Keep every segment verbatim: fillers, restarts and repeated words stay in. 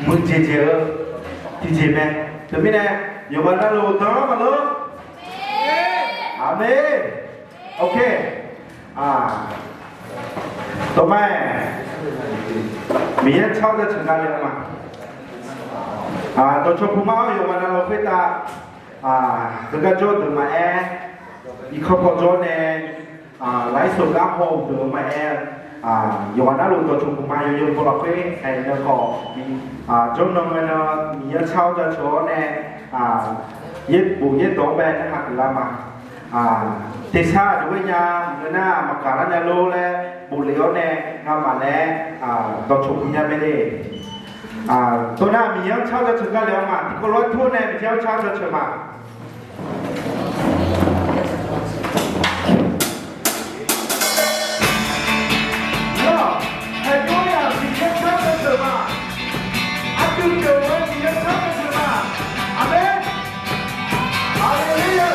muiqjeq jeq-eu tiqjeq mae. Teumirnae yawqghaq navluf danlar maqlor. Aqmeq. Ok. Dawqma-aer, Miqyaer tsawrjawr ceuq gale-eu ma. Dawqcawq puq ma-awr yawqghaq navluf khoertav heugar jawr deuq maqaer, irkanr paw jawr nae, lafir seuq gar haw-eu deuq maqaer, yawqghaq navluf dawqcawq puq ma yawzeu paw lafkhoer aernaeq khawf, jawrnan ngae nan Miqyaer tsawrjawr ceuq-awr nae, yaerbof yaerdawq-anr bae narhaq geuflar ma. Tersar aqduq ghae nya ngeur nar maqgaq lar nya lor laer bofle-awr nae ngamaf naeq-aer dawqcawq puq nya mae le. Tawqnar Miqyaer-anr tsawrjawr ceuq gale-awr ma. Tiqkawv lof-aer tur nae Miqyaer-anr tsawrjawr ceuq ma. Yawq, haeqjawr-aq Miqyaer-anr tsawrjawr ceuq ma. Aqdui pyeuf-eu Miqyaer-anr tsawrjawr ceuq ma. Aqmeq. Haleluya.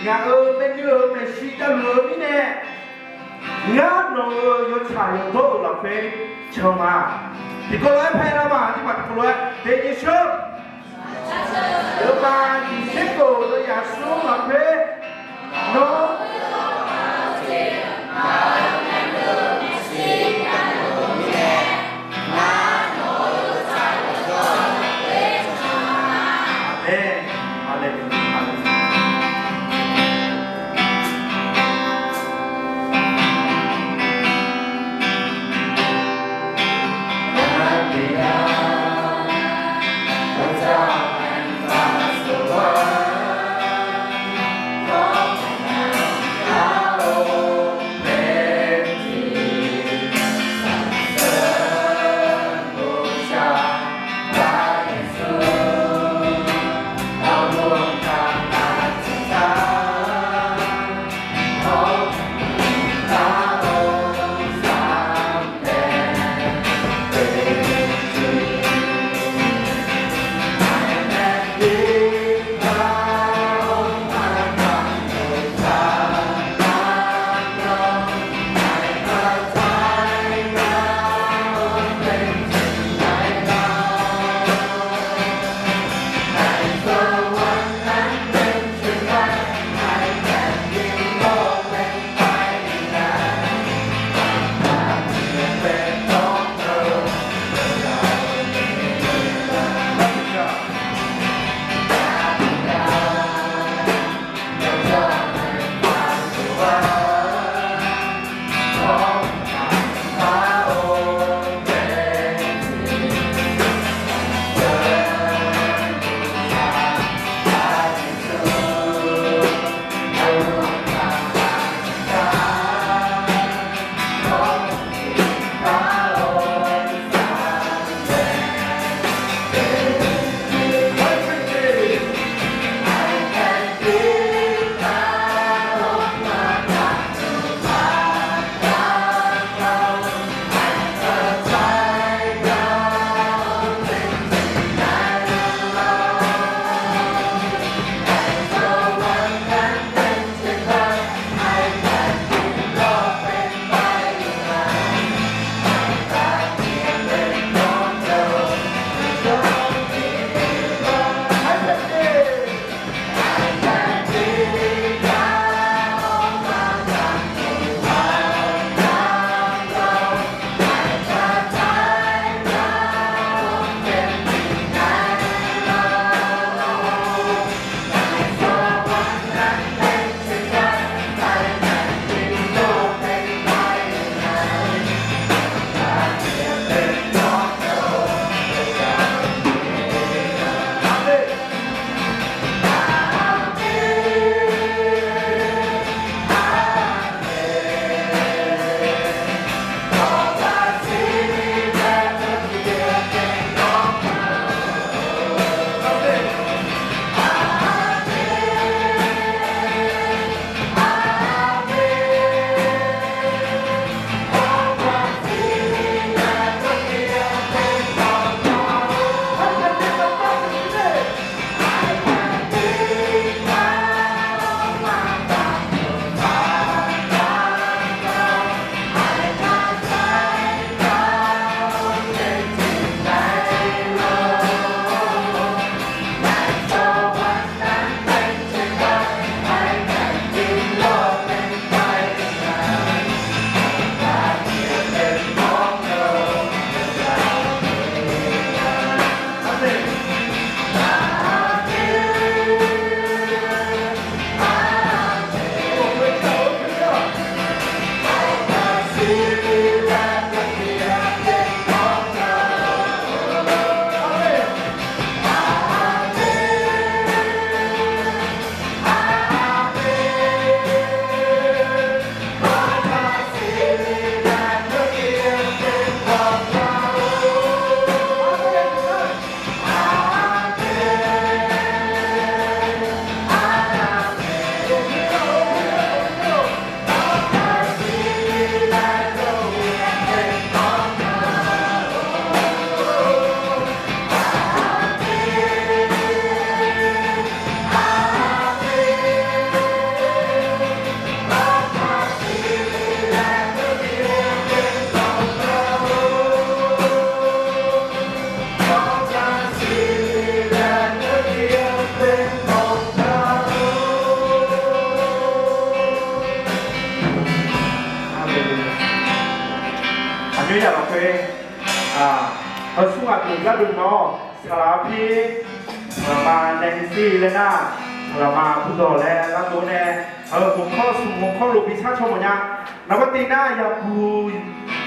Ngaq-euq maeqnan-euq maeqshi javluf-eu mirnae, ngar nawq-euq yawtsaq yawqdawr-euq lafkhoer can ma. Tiqkawv lof-aer paelar ma. Aqduimaf tiqkawv lof-aer daef jeq shar. Aqduimaf tiqsher khof-eu yaqsur lafkhoer nawr Nyoer yaq lafkhoer, aq, heusmr ghaq deuq gharduq nawr, saqlaq arpir, saqlaqma Nancy laer nar, saqlaqma Burdawq laer gharduq nae, heu hmq kawr smq hmq kawr lof bi shar caw mawf nya. Naqbar tiv nar, yaqguq,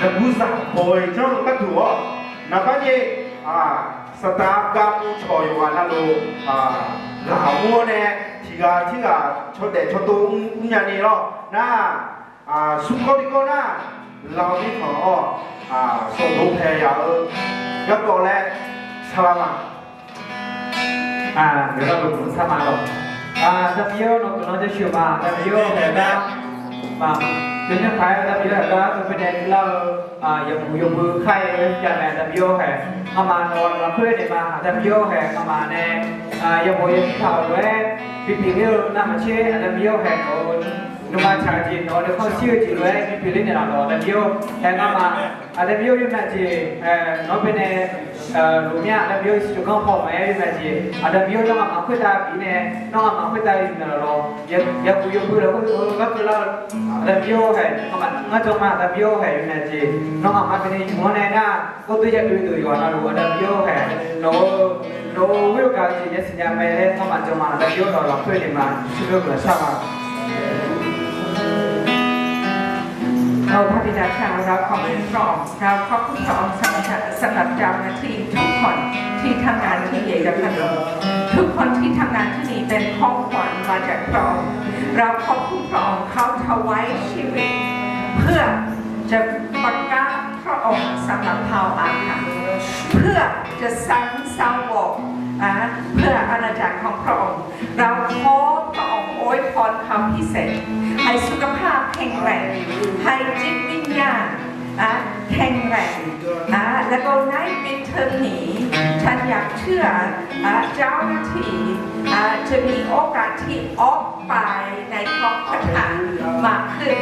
yaqguq zaq bawq-iq janr-eu gharduq-awr, naqbar nyae, aq, saqdaq gavmr cawq yawqghaq navluf, aq, ghaq mr-awr nae, tiqghaq tirghaq cawdaef cawtov mr nya ni lawr nar, aq, smr kawr bi kawr nar, Laomirkhanq awr, aq, sawqdov paeq yaf-eu garkawv laer saqlaq ma. Aq, yawqghaq lof-aer sar ma lawq. Aq, Aqda Miqyaer-awr, nawq guiqlanq jaceuq ma. Aqda Miqyaer-awr, haeq gar ma. Yawnyir paq-aer Aqda Miqyaer haeq gar teu baenae lar-eu, aq, yawmuiq yawbui kar-aer jav mae. Aqda Miqyaer-awr haeq, ngamaf nawq-anr lafkhoer naeq ma. Aqda Miqyaer-awr haeq, ngamaf nae, aq, yawmawf yawnyir taq-euq lof-aer bipyeuf ler-eu navmaqtser, Aqda Miqyaer-awr haeq, nawq-eu nuima tsaq-eu jeq, nawq-eu nuikhanr shir-eu jeq lof-aer bipyeuf ler naeqlaf lawq. Aqda Miqyaer-awr haeq, ngamaf, Aqda Miqyaer-awr yawmya jeq, nawq-anr baenae luf mir-a. Aqda Miqyaer-awr siqganr paw maqaer yawmya jeq, Aqda Miqyaer-awr ngar ngamaf khoertav bif nae, ngar ngamaf khoertav yuf naeqlaf lawq. Yawguq yawbui lafkhoer-eu garkeuv lar-eu, Aqda Miqyaer-awr haeq, ngamaf ngar jan ma. Aqda Miqyaer-awr haeq, yawmya jeq nawq ngamaf baenae yuf-anr nae nar, gawrdov yadov deuq yawqghaq navluf Aqda Miqyaer-awr haeq, nawq-eu, nawq-eu ghoer-eu gaq-eu jeq yasiq nya mae laer ngamaf jan ma. Aqda Miqyaer-awr, nawq-eu lafkhoer naeq ma. Shir-eu gaq shar ma. เราพระบิดาเจ้า เราขอบคุณพระองค์ เราขอบคุณพระองค์สำหรับ สำหรับเจ้าหน้าที่ทุกคนที่ทำงานที่นี่ และก็ทุกคนที่ทำงานที่นี่เป็นของขวัญมาจากพระองค์ เราขอบคุณพระองค์ เขาถวายชีวิต เพื่อจะประกาศพระองค์สำหรับเราอาคาร เพื่อจะสร้างสาวก อ่ะ เพื่ออาณาจักรของพระองค์ เราขอพระองค์อวยพรเขาพิเศษ ให้สุขภาพแข็งแรง ให้จิตวิญญาณ อ่ะ แข็งแรง อ่ะ แล้วก็ในปิดเทอมนี้ ฉันอยากเชื่อ อ่ะ เจ้าหน้าที่ อ่ะ จะมีโอกาสที่ออกไปในท้องพระคลังมากขึ้น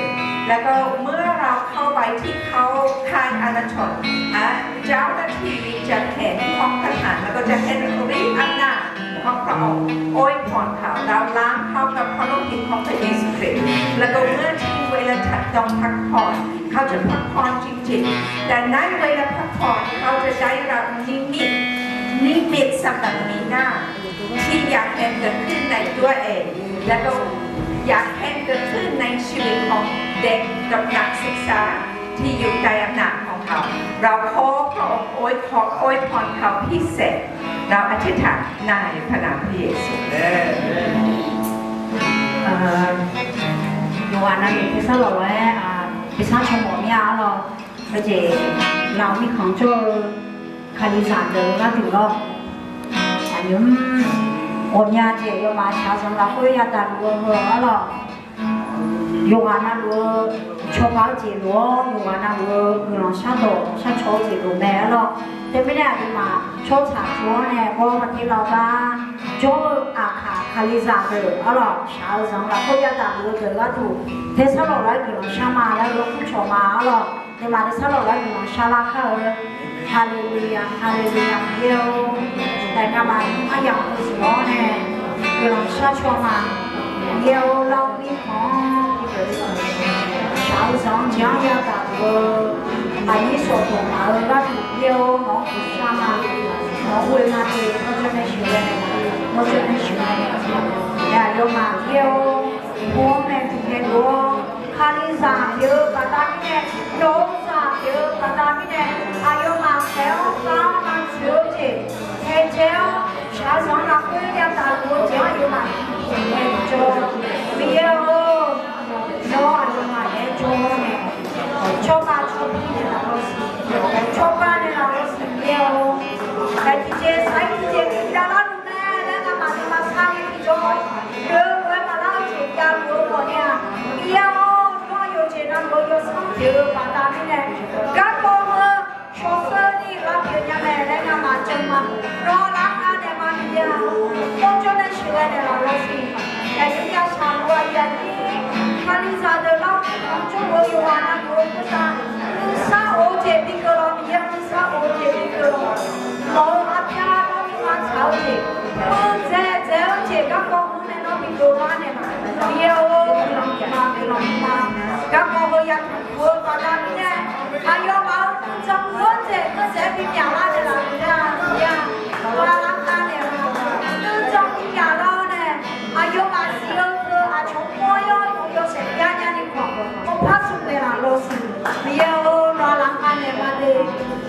แล้วก็เมื่อเราเข้าไปที่เขาค่ายอาณาชน อ่ะ เจ้าหน้าที่จะเห็นท้องพระคลัง แล้วก็จะเห็นฤทธิ์อำนาจ ของพระองค์ อวยพรเขา เราล้างเขากับพระโลหิตของพระเยซูคริสต์ แล้วก็เมื่อถึงเวลาต้องพักผ่อน เขาจะพักผ่อนจริงๆ แต่ในเวลาพักผ่อน เขาจะได้รับนิมิต นิมิตสำหรับปีหน้า ที่อยากเห็นเกิดขึ้นในตัวเอง แล้วก็อยากเห็นเกิดขึ้นในชีวิตของเด็กกับนักศึกษา ที่อยู่ใต้อำนาจของเขา เราขอพระองค์อวยพร อวยพรเขาพิเศษ เราอธิษฐานในพระนามพระเยซู Yawqghaq navluf tersar lawq lof-aer, tersar caw mawf mir-a arlawq. Heujeq Naomi khanq jawr-eu Kalizaq deuq-eu gharduq lawr. Aqnymr ghawqmya jeq yawmaf shaqzanq lafkhoer yadaq luf-eu heu arlawq. Yawqghaq navluf-eu cawba-eu jeq lof-awr, yawqghaq navluf-eu guiqlanq shardawq sharcaw-eu jeq lof mae arlawq. Teumirnae aqduimaf tsawrhaq taq-awr nae baw maqtiv lawq gar jawr-eu aqkaq Kalizaq deuq arlawq, shaq-eu zanq lafkhoer yadaq luf-eu deuq gharduq tersar lawq lof-aer guiqlanq shar ma laer lof-aer kurcawq ma arlawq. Teumaf tersar lawq lof-aer guiqlanq shar lar kar-eu. Haleluya, haleluya, Miqyaer-or, daeqnamaf nymr aryamq heu zmq-awr nae guiqlanq shar caw ma. Miqyaer-or, Lavmirkhanq-anr shaq-eu zanq-anr jeq-anr yadaq luf-eu aqnyir sawqdawq maf-eu gharduq Miqyaer-or, nawq-anr guiqlanq shar ma. Nawq-anr ghoe ma de, nawr jawr nae sheuqghae nae, nawr jawr nae sheuqghae nae, aqyawfmaf Miqyaer-or, pu-anr nae tiqkhaeq lof-awr, Kalizaq pyeuf-eu baqda mirnae, nawq-eu zaq pyeuf-eu baqda mirnae, aqyawfmaf khaeq-awr gar maqtsoeq-eu jeq, khaeq dzae-awr shaqzanq lafkhoer yadaq luf-eu jeq-anr aqyawfmaf tiqkhaeq jawr. Miqyaer-or, nawr aqyawfmaf naeq-aer jawr-awr nae, cawba cawbi naeqlaf lawr siq, cawba naeqlaf lawr siq Miqyaer-or, aer tiqjeq sar-ir tiqjeq tiqjav larluf mae laer ngamaf nuima sar-ir tiqjawr, yawqha-aer maqlar-eu jeq javluf-eu khawf nae-aq, Miqyaer-or, nawr yawqjeq navluf-eu yawsanr pyeuf-eu baqda mirnae, garkawv heu shawshoer ni lavpyeuf nya mae laer ngamaf jan ma. Nawr lar kar naeq ma Miqyaer-or, nawr jawr nae sheuqghae naeqlaf lawr siq. Aqyuif yashaq luf-eu aqyuif aqnyir, Kalizaq deuq Lavmirkhanq jawr-eu yawqghaq navluf-eu khoertav, nuisar of-eu jeq bi keuv lawq Miqyaer, nuisar of-eu jeq bi keuv lawq. Nawq-euq arpyar nawr nuima tsaq-eu jeq, meuq dzaeq dzaeq-eu jeq garkawv heu nae nawr bi dovlar naeq ma. Miqyaer-or, guiqlanq bifma guiqlanq bifma, garkawv heu yadaq luf-eu baqda mirnae, aqyawfmaf-euq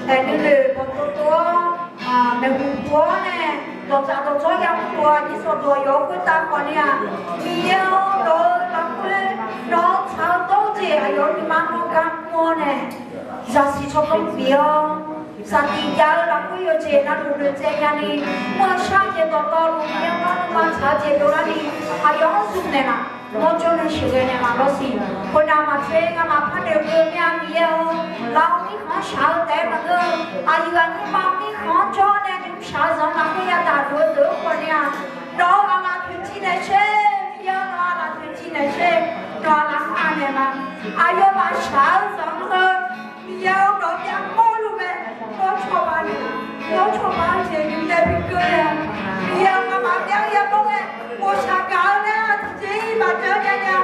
Taef nuinoeq bawqtov tov-awr, maeqhu puq-awr nae, dawqtsaf dawqtsawr ya mr-eu aqnyir sawqdawq yawf-eu khoertav khawf ni-aq, Miqyaer-awr, nawq-euq lafkhoer, nawq-euq tsaq-eu dawr-eu jeq aqyawf-euq nuima nawr gar mr-awr nae, zaqsiq tsawrganr bif-awr, saqdiq jav-eu lafkhoer yawqjeq navluf noeqtsaev nyani, mr-eu shar-eu jeq dawqtawvluf Miqyaer-awr, nawr nuima tsaq-eu jeq dovlarni, aqyawf-anr zmq naeqlaf. Nawr jawrle sheuqghae naeqlaf lawrsiq. Khoernav maqtser ngamaf parnoeq keuv mir-a Miqyaer-awr, laf-eu mirkhanq-anr shaq-eu taef-aer maqngeur. Aqyuif aqnyir ma mirkhanq-anr jawr nae nymr shaq-eu zanq-anr lafkhoer yadaq dov-eu deuq-anr khawf ni-aq, nawq-euq aqlaf toeqciv naeq sher, Miqyaer-awr, nawq-euq aqlaf toeqciv naeq sher, nawq-euq aqlaf kharnaeq ma. Aqyawfmaf shaq-eu zanq-anr heu Miqyaer-awr, nawq-euq myavmawr luf mae. Nawr cawba naeq, nawr cawba-eu jeq nymr nae bi keuvle-a. Miqyaer-awr, ngamaf myavyaer mawr mae. Ghawqshaq gaq-eu laer-aq tiqjeq-iq maqjan nya nya.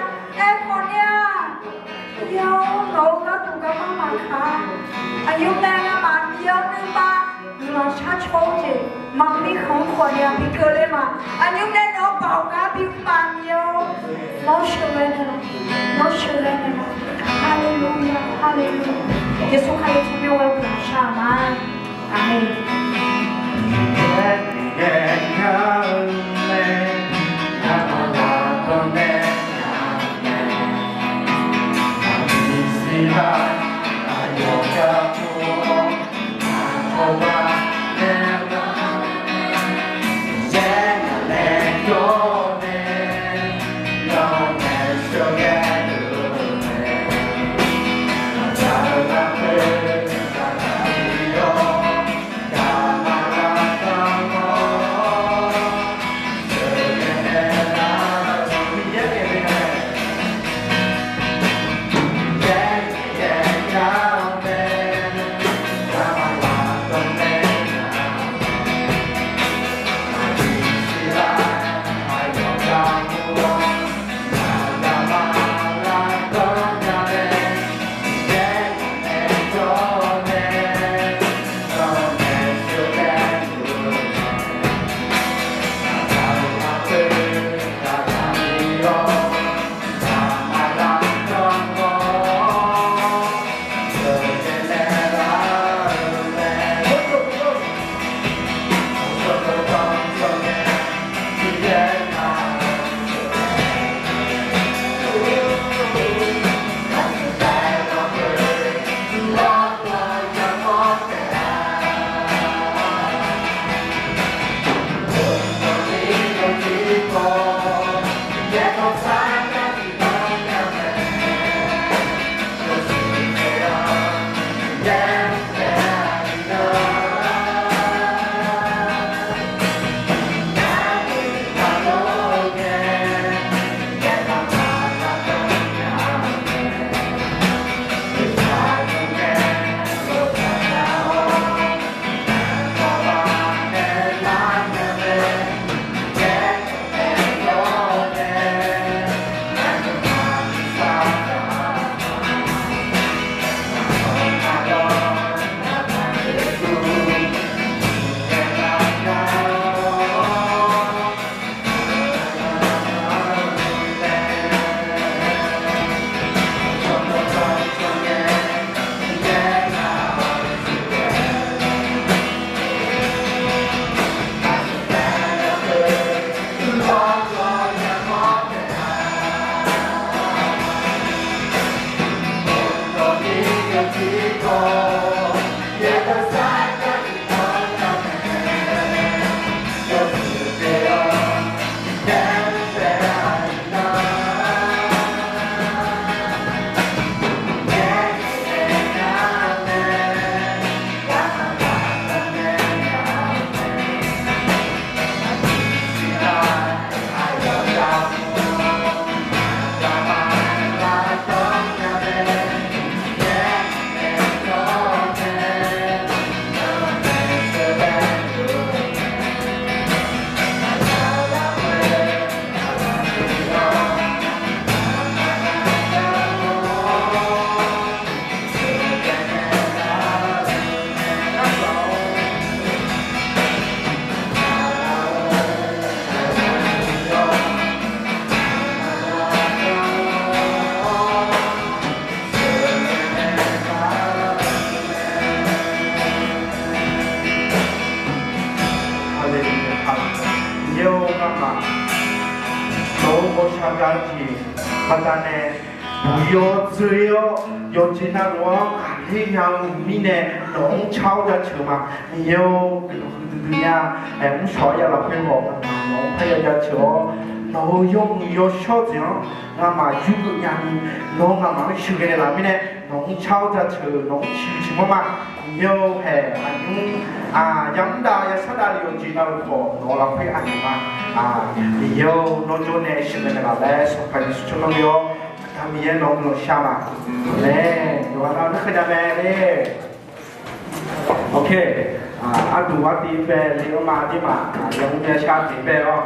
Aerkhawf ni-aq, Miqyaer-awr, nawq-euq gharduq garma maqkaq. Aqyawf nae ngamaf Miqyaer-awr nuima guiqlanq shar caw-eu jeq, maqmir khanq-anr khawf ni-aq bi keuvle ma. Aqyawf nae nawq-anr baoq gar bi mr ma Miqyaer-awr. Nawr sheuqghae naeqlaf, nawr sheuqghae naeqlaf. Haleluya, haleluya. Yeqsur Kali tsawrmyanr gharduq maqshar-eu ma. Aqmeq. Baqdanae, buq yawdzoer-awr yawqjeq navluf-anr ghaqler nya-eu mirnae nawq-anr car-awr jaceuq ma. Miqyaer-or, guiqlanq huiqdui dui nya. Aer, mrshawq-aer ya lafkhoer hawq, nawq-anr parya jaceuq-awr, nawq-euq yawmuiq yawshawr jeq-anr ngamaf yurgeuf nyani, nawq-eu ngamaf-anr sheuqghae naeqlaf mirnae nawq-anr car-awr jaceuq, nawq-anr ciqhuiq ciqmanr ma. Miqyaer-or, haeq aqnymr yamr dav yashar dav le yawqjeq navluf khawf nawq-eu lafkhoer aqyawf ma. Miqyaer-or, nawr jawr nae sheuqghae naeqlaf laer Sanqpaq Yeqsur tsawrmyanr le-awr, Aqda Miqyaer nawq-anr guiqlanq shar ma. Amen. Yawqghaq navluf narkhan nya mae le. Ok. Arduq artiv bae le-anr ma aqdirmaf yawmuiq myavshar tiq bae-awr